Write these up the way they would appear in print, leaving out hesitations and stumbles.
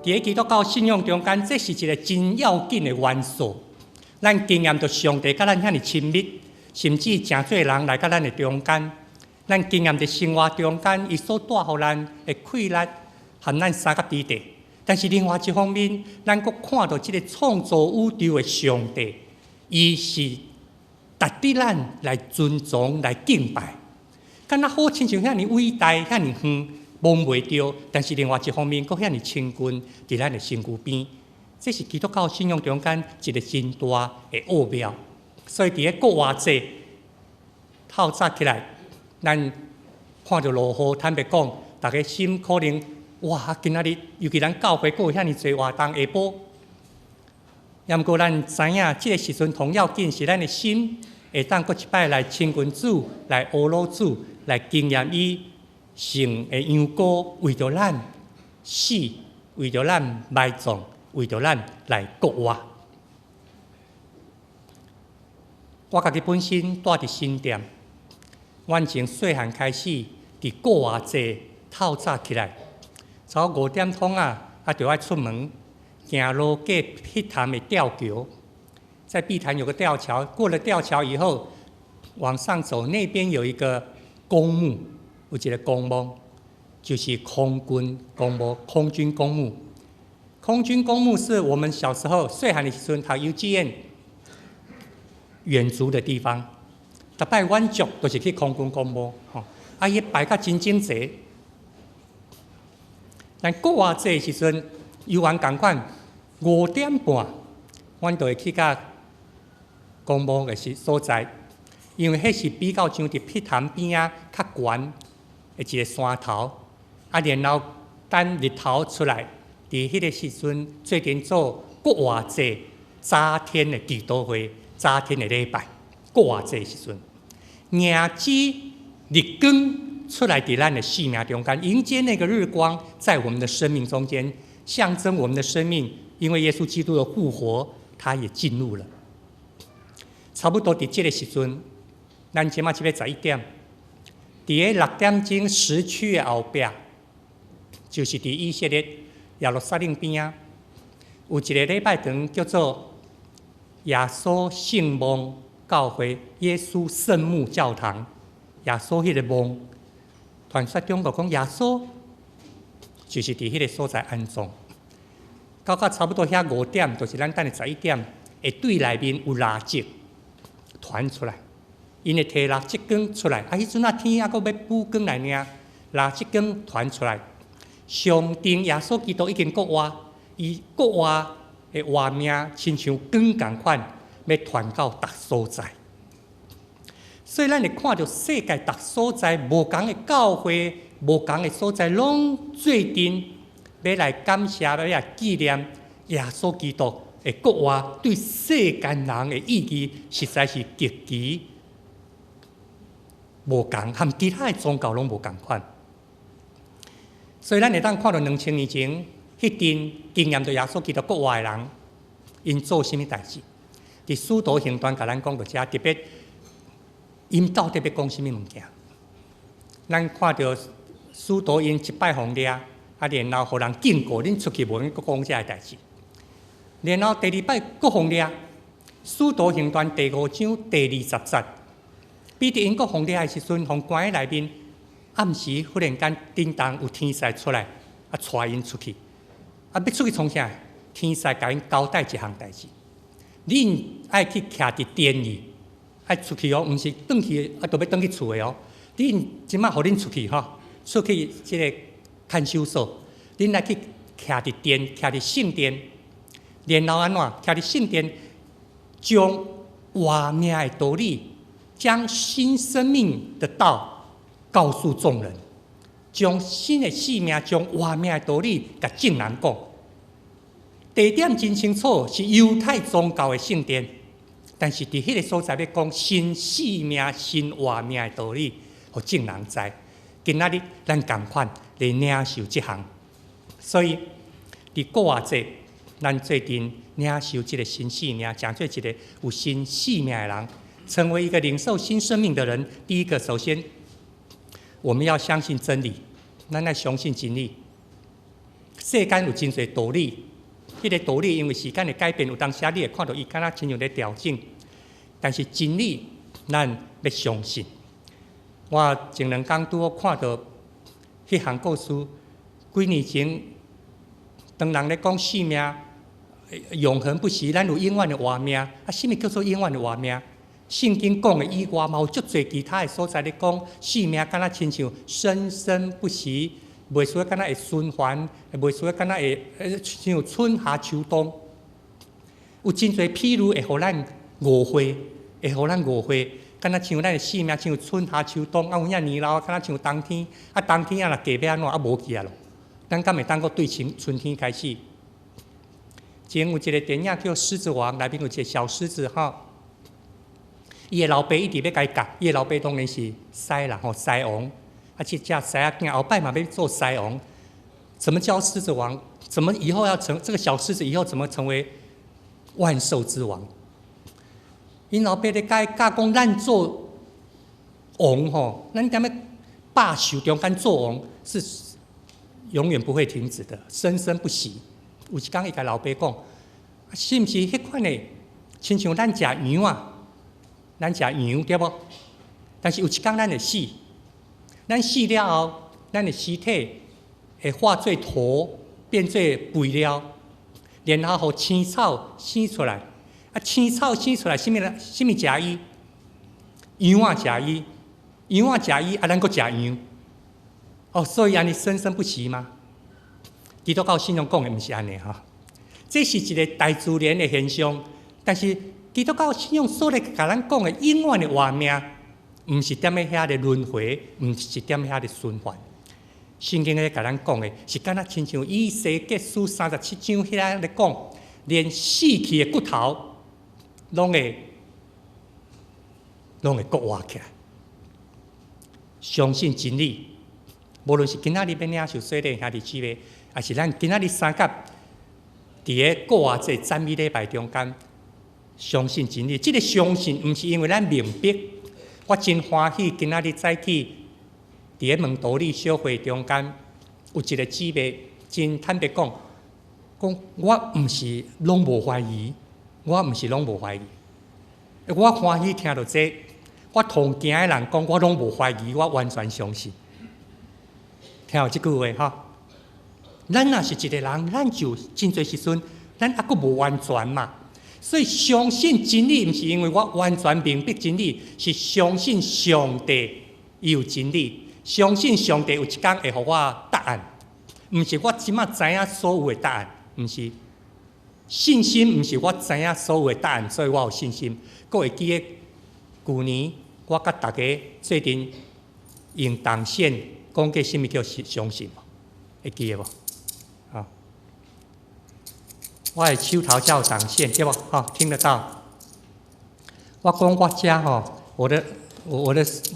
佇基督教信仰中間，這是一個真要緊的元素。咱經驗著上帝佮咱遐爾親密，甚至成做人來佮咱的中間。咱經驗佇生活中間，伊所帶予咱的氣力，和咱相佮佇地。但是另外一方面，咱閣看著這个創造宇宙的上帝，伊是值得咱來尊崇、來敬拜。敢若好親像遐爾偉大、遐爾遠，摸袂著，但是另外一方面，閣遐爾親近佇咱的身軀邊。這是基督教信仰中間一個真大的奧妙。所以佇个復活節透早起來，咱看著落雨，坦白講，逐家心可能哇，今仔日尤其咱教會閣有遐爾濟活動下晡。毋過咱知影，這个時陣同要緊是咱的心會當閣一擺來親近主，來呵咾主，來經驗伊聖的羊羔為著咱死，為著咱埋葬，為著咱來復活。我家己本身蹛佇新店，阮從細漢開始，佇復活節透早起來，差不多5點鐘啊，就愛出門，行路過碧潭的吊橋，在碧潭有個吊橋，過了吊橋以後，往上走，那邊有一個公墓，有一個公墓，就是空軍公墓，空軍公墓。空軍公墓是我們小時候細漢的時陣讀幼稚園遠足的地方。逐擺遠足都是去空軍公墓，吼，啊，伊排甲真整齊。咱復活節的時陣，猶原仝款，5點半，阮就會去到公墓的所在，因為彼是比較像佇碧潭邊仔較懸的一個山頭，啊，然後等日頭出來，佇彼個時陣做陣做復活節早天的祈禱會，早天的禮拜，復活節的時陣，迎接日光出來佇咱的生命中間，迎接那個日光在我們的生命中間，象徵我們的生命，因為耶穌基督的復活，他也進入了。差不多佇這个時陣，咱這馬這欲11點，佇个6點鐘時區的後壁，就是佇以色列耶路撒冷邊仔，有一個禮拜堂叫做耶穌聖墓教會、耶穌聖墓教堂。耶穌彼个墓，傳說中國講耶穌就是佇彼个所在安葬。到到差不多遐五點，就是咱等的11點，會對內面有蠟燭傳出來，𪜶會提蠟燭光出來。啊，彼陣仔天猶閣欲補光來爾，蠟燭光傳出來，象徵耶穌基督已經復活，伊復活的活命，親像光仝款，欲傳到逐所在。所以咱會看著世界逐所在無仝的教會、無仝的所在，攏做陣欲來感謝、欲來紀念耶穌基督的復活，對世間人的意義，實在是極其無仝，和其他的宗教攏無仝款。所以咱會當看著2000年前，彼陣經驗著耶穌基督復活的人，𪜶做啥物代誌？佇使徒行傳共咱講著遮特別，𪜶到底欲講啥物物件？咱看著使徒𪜶一擺予掠，啊，然後予人警告，恁出去無用閣講這个代誌。然後第二擺閣予掠，使徒行傳第五章第20節，彼得𪜶閣予掠的時陣，予關佇內面，暗時忽然間叮當有天使出來，啊，帶𪜶出去。啊，欲出去創啥？天使共𪜶交代一項代誌，恁愛去徛佇殿裡，愛出去哦，毋是轉去啊，著欲轉去厝的哦。恁這馬予恁出去吼，出去這个看守所，恁來去徛佇殿，徛佇聖殿，然後按怎？徛佇聖殿，將活命的道理，將新生命的道告訴眾人，將新的生命，將活命的道理，共眾人講。地點真清楚，是猶太宗教的聖殿，但是佇彼个所在欲講新生命、新活命的道理，予眾人知。今仔日咱仝款來領受這項，所以佇復活節，咱做陣領受這个新生命，成做一个有新生命的人，成為一個領受新生命的人。第一個，首先我們要相信真理，咱愛相信真理。世間有真濟道理，彼個道理因為時間的改變，有當時你會看著伊敢若親像咧調整，但是真理咱欲相信。我前兩工拄好看著彼項故事，幾年前當人咧講生命永恆不息，咱有永遠的活命。啊，啥物叫做永遠的活命？聖經講的以外，嘛有足濟其他的所在咧講，生命敢若親像生生不息，袂輸敢若會循環，袂輸敢若會像春夏秋冬。有真濟譬喻會予咱誤會，會予咱誤會，敢若像咱的生命像春夏秋冬，啊有影年老，敢若像冬天，啊冬天啊若過欲按怎啊無去啊囉，咱敢會當閣對春天開始？前有一個電影叫《獅子王》，內面有一個小獅子吼，伊的老爸一直欲共伊教，伊的老爸當然是獅啦吼，獅王，啊，這隻獅仔囝後擺嘛欲做獅王，怎麼教獅子王？怎麼以後要成這個小獅子以後怎麼成為萬獸之王？𪜶老爸咧共伊教講，咱做王吼，咱踮咧百獸中間做王是永遠不會停止的，生生不息。有一工伊共老爸講，是毋是彼款的？親像咱食羊啊，咱食羊對無？但是有一工咱會死，咱死了後，咱的屍體會化做土，變做肥料，然後予青草生出來。啊，青草生出來，啥物人？啥物食伊？羊仔食伊，羊仔食伊，啊，咱閣食羊。哦，所以按呢生生不息嗎？基督教信仰講的毋是按呢吼，這是一個大自然的現象。但是基督教信仰所咧共咱講的永遠的活命，毋是踮咧遐咧輪迴，毋是踮遐咧循環。聖經咧共咱講的是敢若親像以西結書37章遐咧講，連死去的骨頭攏會閣活起來。相信真理，無論是今仔日欲領受洗禮兄弟姊妹，抑是咱今仔日三甲佇个復活節讚美禮拜中間，相信真理。這個相信毋是因為咱明白，我真歡喜今仔日早起佇个門徒里小會中間，有一個姊妹真坦白講，講我毋是攏無懷疑，我毋是攏無懷疑。我歡喜聽著這個，我同行的人講，我攏無懷疑，我完全相信。聽有這句話吼，咱若是一個人，咱就真濟時陣，咱猶閣無完全嘛。所以相信真理，毋是因為我完全明白真理，是相信上帝伊有真理，相信上帝有一工會予我答案，毋是我這馬知影所有的答案，毋是。信心毋是我知影所有的答案，所以我有信心。閣會記得舊年我佮大家做陣用銅線講過啥物叫相信無？會記得無？啊，我的手頭遮有銅線，對無？吼，聽得到？我講我遮吼，我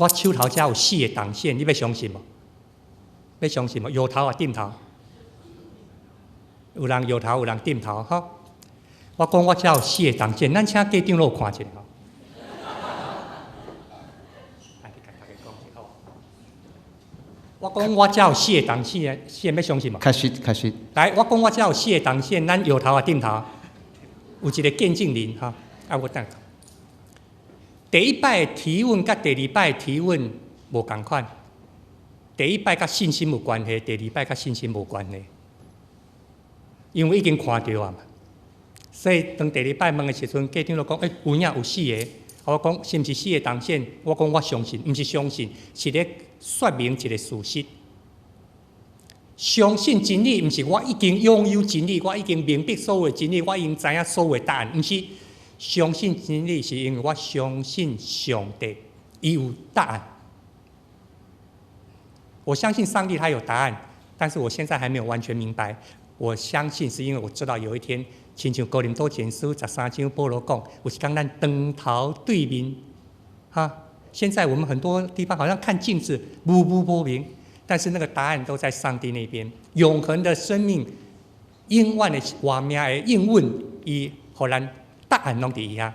手頭遮有四个銅線，你欲相信無？欲相信無？搖頭抑點頭？有人搖頭，有人點頭，吼。我講我遮有四個銅線，咱請家長攏有看一下吼。來，你共大家講一下好。我講我遮有四個銅線，四個欲相信無？確實確實。來，我講我遮有四個銅線，咱搖頭抑點頭？有一個見證人吼，啊，我等。第一擺的提問佮第二擺的提問無仝款。第一擺佮信心有關係，第二擺佮信心無關係，因為已經看著啊嘛。所以當第二擺問的時陣，家長就講：欸，有影有四個。我講是毋是四個銅線？我講我相信，毋是相信，是咧說明一個事實。相信真理，毋是我已經擁有真理，我已經明白所有的真理，我已經知影所有的答案，毋是。相信真理，是因為我相信上帝，伊有答案。我相信上帝他有答案，但是我現在還沒有完全明白。我相信是因為我知道有一天，親像哥林多前書13章保羅講，有一工咱當頭對面，哈。現在我們很多地方好像看鏡子，模糊不明，但是那個答案都在上帝那邊。永恆的生命，永遠的活命的應允，伊予咱答案攏佇伊遐。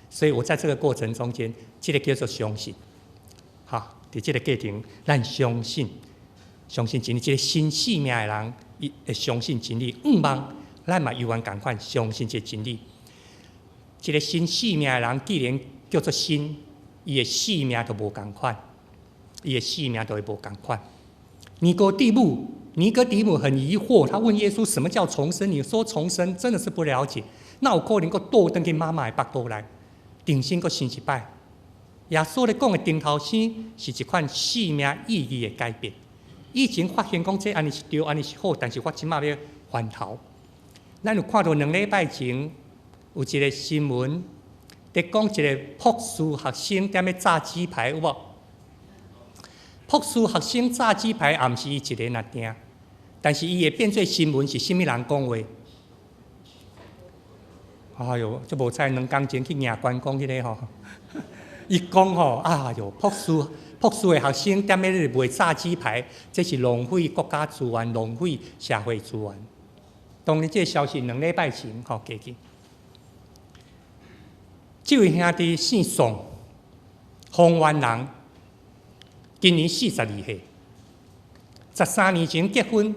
所以我在這個過程中間，這個叫做相信。好，佇這個過程，咱相信，相信真理，這個新生命的人。伊會相信真理。向望咱嘛猶原仝款相信這真理。一個新生命的人，既然叫做新，伊的生命就無仝款，伊的生命就會無仝款。尼哥底母，尼哥底母很疑惑，他問耶穌：什麼叫重生？你說重生，真的是不了解。哪有可能閣倒轉去媽媽的腹肚內，重新閣生一擺？耶穌咧講的重頭生是一款生命意義的改變。以前發現講這按呢是對，按呢是好，但是我這馬欲翻頭。咱有看著2禮拜前有一個新聞，佇講一個博士學生踮咧炸雞排，有無？博士學生炸雞排也毋是伊一個人定，但是伊會變做新聞是啥物人講話？哎喲，這無彩，2工前去贏關公彼個吼，伊講吼，哎喲，博士的學生踮咧賣炸雞排，這是浪費國家資源，浪費社會資源。當然，這個消息2禮拜前吼過去。這位兄弟姓宋，豐原人，今年42歲，13年前結婚，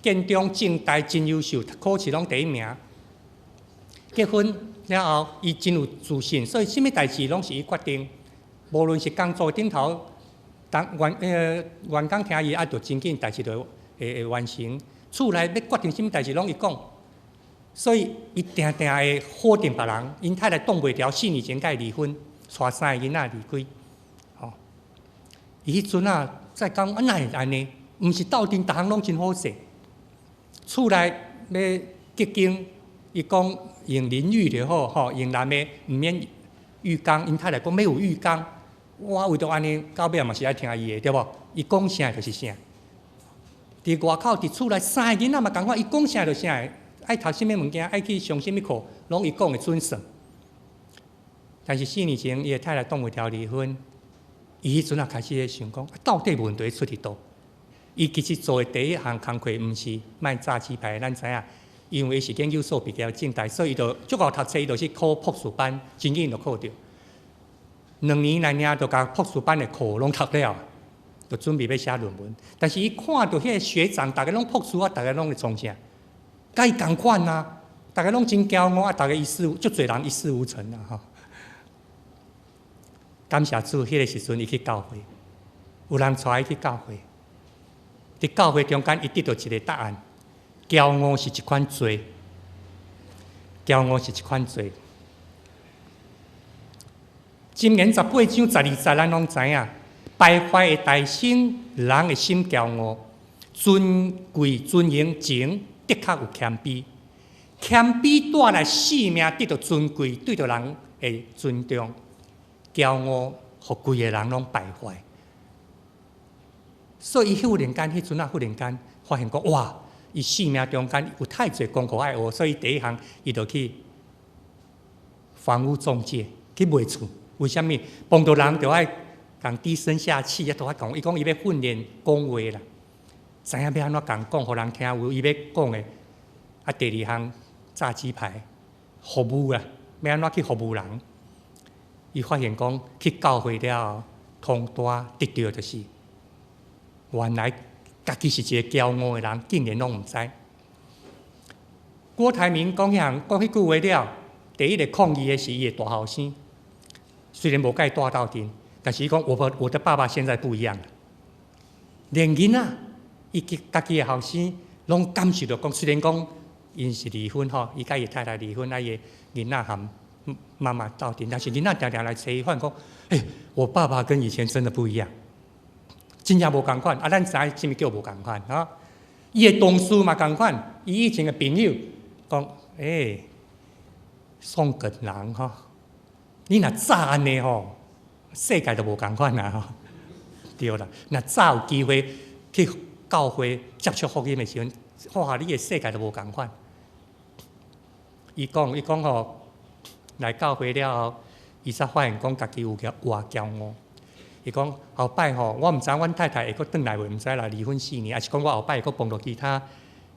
建中、政大真優秀，考試攏第一名。結婚了後，伊真有自信，所以啥物代誌攏是伊決定。無論是工作頂頭，當員工聽伊啊，就真緊代誌就會完成。厝內欲決定啥物代誌，攏伊講。所以伊定定會否定別人。𪜶太太擋袂牢，4年前共伊離婚，帶三个囡仔離開。吼，伊彼陣啊，在講啊，哪會按呢？毋是鬥陣，逐項攏真好勢。厝內欲結經，伊講用淋浴就好，吼，用男的毋免浴缸。𪜶太太講欲有浴缸，我為著按呢，到尾嘛是愛聽伊的，對無？伊講啥就是啥。佇外口佇厝內三个囡仔嘛仝款，伊講啥就啥。愛讀啥物物件，愛去上啥物課，攏伊講的準算。但是4年前，伊的太太擋袂牢離婚，伊彼陣仔開始咧想講，到底問題出佇佗？伊其實做的第一項工課，毋是賣炸雞排，咱知影，因為伊是研究所畢業政大，所以伊就足𠢕讀冊，伊就去考博士班，真緊就考著。2年內爾就共博士班的課攏讀了，就準備欲寫論文。但是伊看著彼個學長，逐家攏博士啊，逐家攏咧創啥？共伊仝款啊，逐家攏真驕傲啊，逐家一事足濟人一事無成啊！吼，感謝主，彼個時陣伊去教會，有人帶伊去教會。佇教會中間，伊得著一個答案：驕傲是一款罪，驕傲是一款罪。箴言18章12節，咱攏知影，敗壞會大生人的心驕傲，尊貴尊榮前的確有謙卑，謙卑帶來生命得著尊貴，對著人的尊重，驕傲予規个人攏敗壞。所以伊忽然間，彼陣仔忽然間發現講，哇！伊生命中間有太濟功課愛學，所以第一項伊就去房屋中介去賣厝。為啥物？碰著人就愛共低聲下氣，啊，都愛講。伊講伊欲訓練講話啦，知影欲按怎共講，予人聽有伊欲講的。啊，第二項炸雞排服務啦，欲按怎去服務人？伊發現講去教會了後，通大得著就是，原來家己是一個驕傲的人，竟然攏毋知。郭台銘講彼項講彼句話了，第一個抗議的是伊的大後生。雖然無共伊蹛鬥陣，但是伊講我的爸爸現在不一樣了。連囡仔，伊家己的後生攏感受著講，雖然講𪜶是離婚吼，伊佮伊太太離婚，啊伊的囡仔含媽媽鬥陣，但是囡仔定定來揣伊，發現講，欸，我爸爸跟以前真的不一樣，真正無仝款。啊，咱知影啥物叫無仝款吼？伊的同事嘛仝款，伊以前的朋友講，欸，宋耿人吼。你若早按呢吼，世界就無仝款啦吼，對啦。若早有機會去教會接觸福音的時陣，哇，你的世界就無仝款。伊講吼，來教會了後，伊才發現講家己有偌驕傲。伊講後擺吼，我毋知阮太太會閣轉來袂，毋知啦。離婚四年，抑是講我後擺會閣碰著其他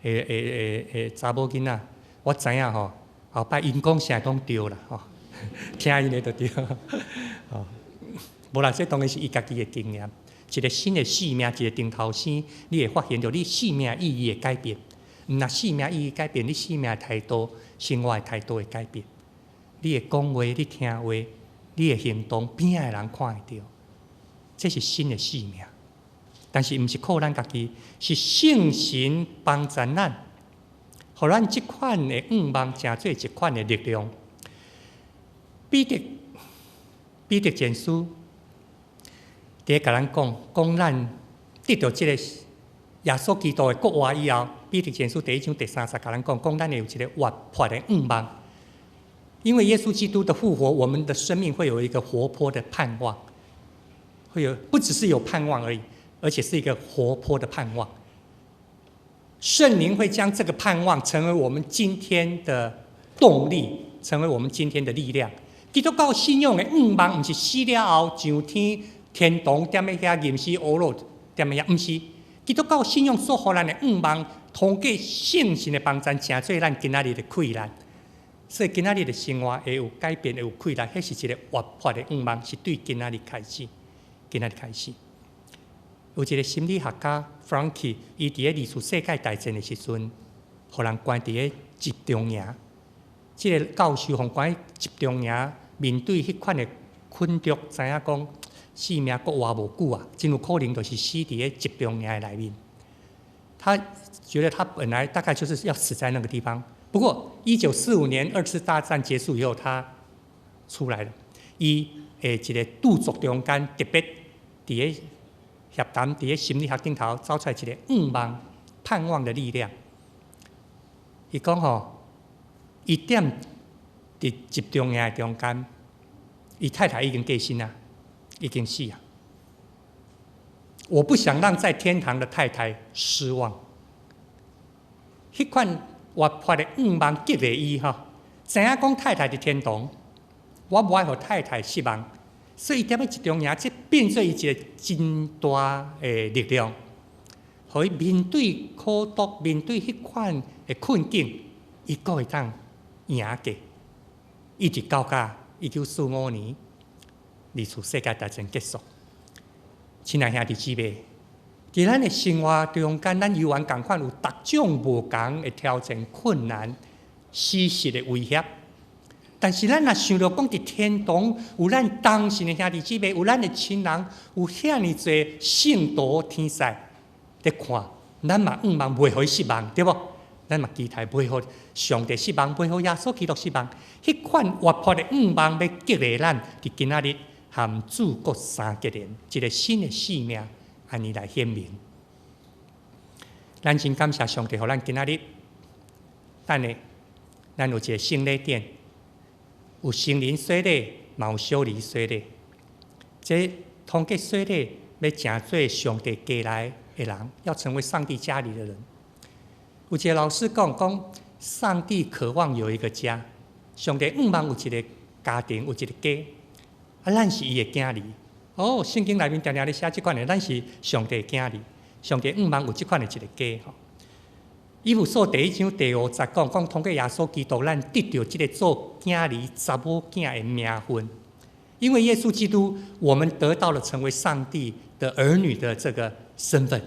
的查某囡仔，我知影吼，後擺𪜶講啥攏對啦吼。聽𪜶的就對，哦，無啦，這當然是伊家己的經驗。一个新的生命，一个重頭生，你會發現著你生命意義會改變。毋若生命意義改變，你生命態度、生活的態度會改變。你會講話，你聽話，你的行動，邊仔的人看會著，這是新的生命。但是毋是靠咱家己，是聖神幫助咱，予咱這款的向望成做一款的力量。彼得前書佇咧共咱講，講咱得著這個耶穌基督的復活以後，彼得前書第一章第三節共咱講，講咱會有一個活潑的向望。因為耶穌基督的復活，我們的生命會有一個活潑的盼望，會有不只是有盼望而已，而且是一個活潑的盼望。聖靈會將這個盼望成為我們今天的動力，成為我們今天的力量。基督教信仰的向望，毋是死了後上天天堂踮咧遐吟詩呵咾踮咧遐，毋是。基督教信仰所予咱的向望，通過聖神的幫助，成做咱今仔日的氣力。所以今仔日的生活會有改變，會有氣力，彼是一個活潑的向望，是對今仔日開始，今仔日開始。有一個心理學家 Frankl，伊佇咧二次世界大戰的時陣，予人關佇咧集中營。這個教授予關佇集中營，面對彼款的困局，知影講性命閣活無久啊，真有可能就是死佇咧集中營的內面。他覺得他本來大概就是要死在那個地方。不過，1945年二次大戰結束以後，他出來了。伊佇一個著作中間特別佇咧協談，佇咧心理學頂頭走出來一個向望、盼望的力量。伊講吼，伊踮佇集中營的中間，伊太太已經過身啊，已經死啊。我不想讓在天堂的太太失望。彼款活潑的向望激勵伊吼，知影講太太佇天堂，我無愛予太太失望，所以伊踮咧集中營，這變做伊一個真大的力量，予伊面對苦毒，面對彼款的困境，伊閣會當贏過，一直到甲1945年二次世界大戰結束。親愛兄弟姊妹，佇咱的生活中間，咱猶原仝款有逐種無仝的挑戰、困難、死實的威脅。但是咱若想著講佇天堂有咱同信的兄弟姊妹，有咱的親人，有遐爾濟聖徒天使佇看，咱嘛向望袂予伊失望，對無？咱嘛期待袂予上帝失望，袂予耶穌基督失望。彼款活潑的向望欲激勵咱，佇今仔日和主閣相結連，一個新的生命，按呢來顯明。咱真感謝上帝，予咱今仔日，等下，咱有一個聖禮典，有成人洗禮，嘛有小兒洗禮。這通過洗禮，欲成做上帝家內的人，要成為上帝家裡的人。有一個老師講講，上帝渴望有一個家，上帝向望有一個家庭，有一個家。啊，咱是伊的囝兒。哦，聖經內面定定咧寫這款的，咱是上帝的囝兒。上帝向望有這款的一個家吼。以弗所第一章第五節講，講通過耶穌基督，咱得著這個做囝兒、查某囝的名分。因為耶穌基督，我們得到了成為上帝的兒女的這個身份。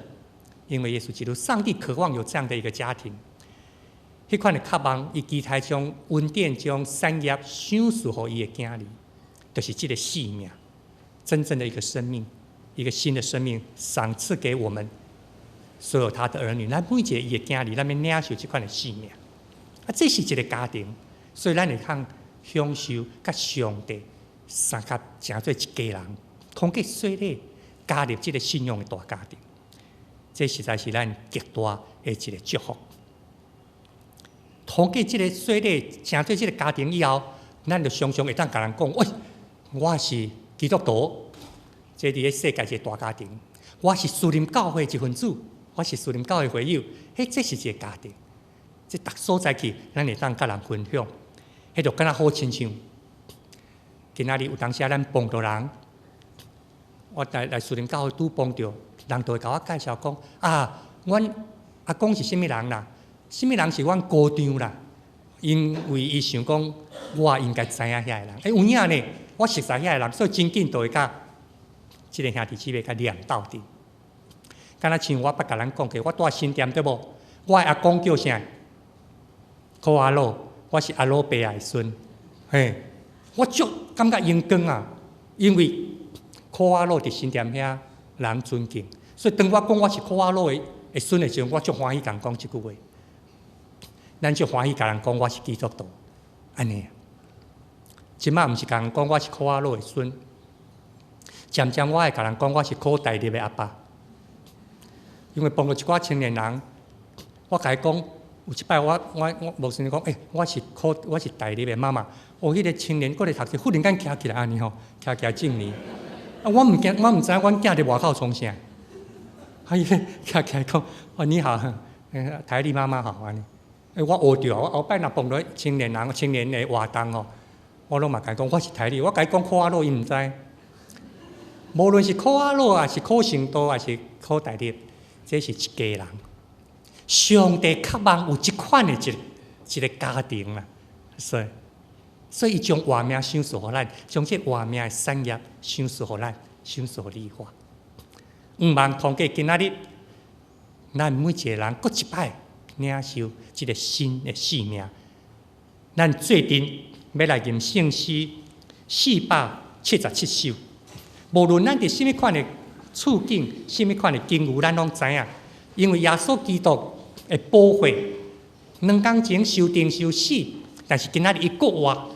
因為耶穌基督，上帝渴望有這樣的一個家庭。彼款的渴望，伊期待將恩典、將產業賞賜予伊的囝兒，就是這個生命，真正的一個生命，一個新的生命，賞賜給我們所有他的兒女。咱每一個伊的囝兒，咱欲領受這款的生命。啊，這是一個家庭，所以咱會通享受佮上帝相合，成做一家人，通過洗禮加入這個信仰的大家庭。這實在是咱極大的一個祝福。通過這個洗禮，成做這個家庭以後，咱就常常會當共人講：喂，我是基督徒，這佇咧世界一個大家庭。我是士林教會一份子，我是士林教會會友。彼這是一個家庭。這逐所在去，咱會當佮人分享，彼就敢若好親像。今仔日有當時啊，咱碰著人，我來士林教會拄碰著，人就會共我介紹講：啊，阮阿公是啥物人啦？啥物人是阮姑丈啦？因為伊想講，我應該知影遐個人。欸，有影呢，我熟似遐個人，所以真緊就會佮這个兄弟姊妹共念鬥陣。敢若像我捌共咱講過，我住新店對無？我的阿公叫啥？柯阿魯，我是阿魯伯仔的孫。嘿，我足感覺榮光啊，因為柯阿魯佇新店遐人尊敬，所以當我講我是柯阿魯的孫的時陣，我足歡喜共講這句話。咱足歡喜共人講我是基督徒，按呢。這擺毋是共人講我是柯阿魯的孫，漸漸我會共人講我是柯大立的阿爸，因為碰著一寡青年人，我共伊講，有一擺我牧師講，欸，我是大立的媽媽。哦，彼個青年閣咧讀冊，忽然間徛起來按呢吼，徛起來敬禮。啊，我毋驚，我毋知影阮囝佇外口創啥。啊，伊咧徛起來講，哦，你好，台麗媽媽好按呢。欸，我學著，我後擺若碰著青年人、青年的活動吼，我攏嘛共伊講，我是台麗，我共伊講柯阿魯，伊毋知。無論是柯阿魯，還是柯成道，還是柯大立，這是一家人。上帝渴望有這款的一個家庭啦，所以伊將活命賞賜予咱，將這活命的產業賞賜予咱，賞賜予你我。毋望通過今仔日，咱每一個人閣一擺領受這個新的生命。咱做陣欲來吟聖詩477首。無論咱佇啥物款的處境、啥物款的境遇，咱攏知影，因為耶穌基督的寶血，2工前受釘受死，但是今仔日伊復活，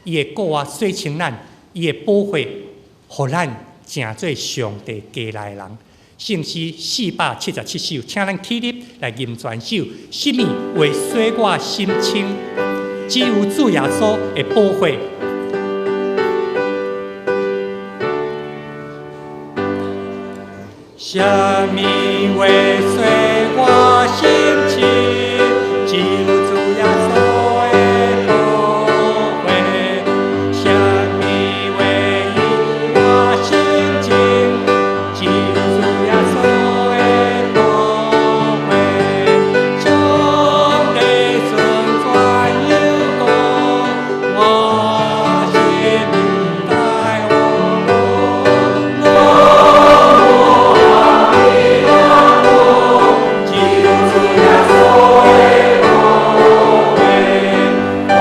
伊會復活洗清咱，伊的寶血，予咱成做上帝家內的人。聖詩477首，請咱起立來吟全首。什麼話洗我心清？只有主耶穌的寶血。什麼話洗我心清？只有主耶穌的寶血。什麼話引我心清？只有主耶穌的寶血。上帝純全有膏，我心大和睦。只有主耶穌的寶血，我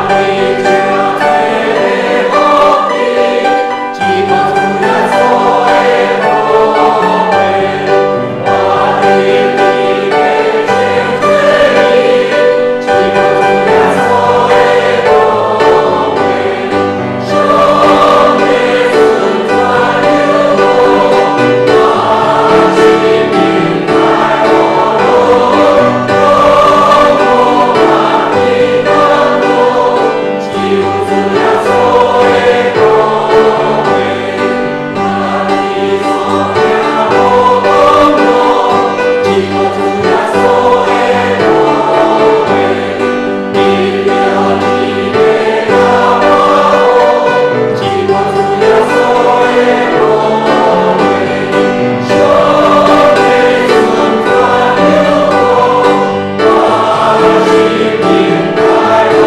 的成做福氣。只有主耶穌的寶血，我的地變成罪義。只有主耶穌的寶血，上帝純全有膏，我心大和睦。只有主耶穌的寶血，我的所行無功勞。只有主耶穌的寶血，得著你的大保護。只有主耶穌的寶血，上帝純全有膏，我心大和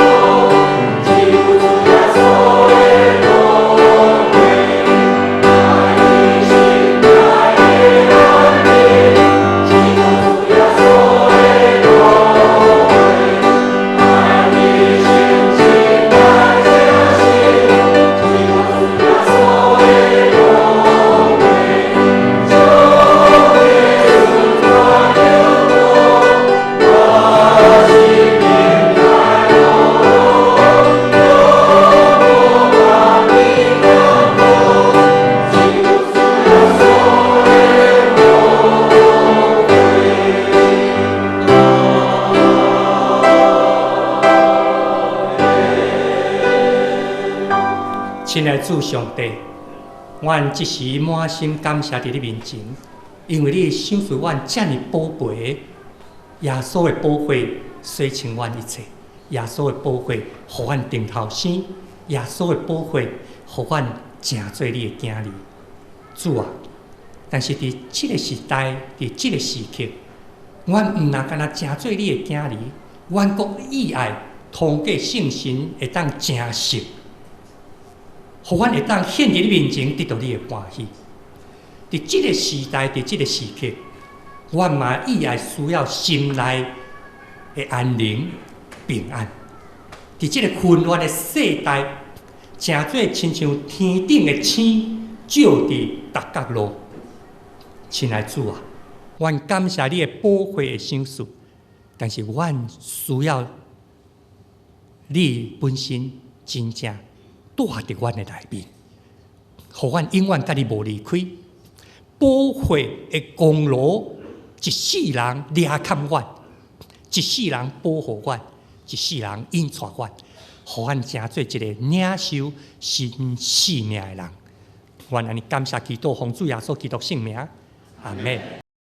睦。只有主耶穌的寶血，我的心內的安寧。只有主耶穌的寶血，愛你心情來相信。只有主耶穌的寶血，上帝純全有膏，我心大和睦。只有主耶穌的寶血。親愛的主上帝，阮這時滿心感謝佇你面前，因為你賞賜阮遮爾寶貝，耶穌的寶血洗清阮一切，耶穌的寶血予阮重頭生，耶穌的寶血予阮成做你的囝兒。主啊，但是佇這個時代，佇這個時刻，阮毋若干焦成做你的囝兒，阮閣意愛通過聖神會當成熟，予阮會當獻佇你面前得到你的歡喜。佇這个時代，佇這个時刻，阮嘛意愛需要心內的安寧平安。佇這个混亂的世代，成做親像天頂的星，照佇逐角落。親愛主啊，阮感謝你的寶血的賞賜，但是阮需要你本身真正蹛佇阮的內面，予阮永遠佮你無離開。寶血的功勞，一世人掠看阮，一世人保護阮，一世人引帶阮，予阮成做一个領受新生命的人。阮按呢感謝祈禱，奉主耶穌基督聖名，阿門。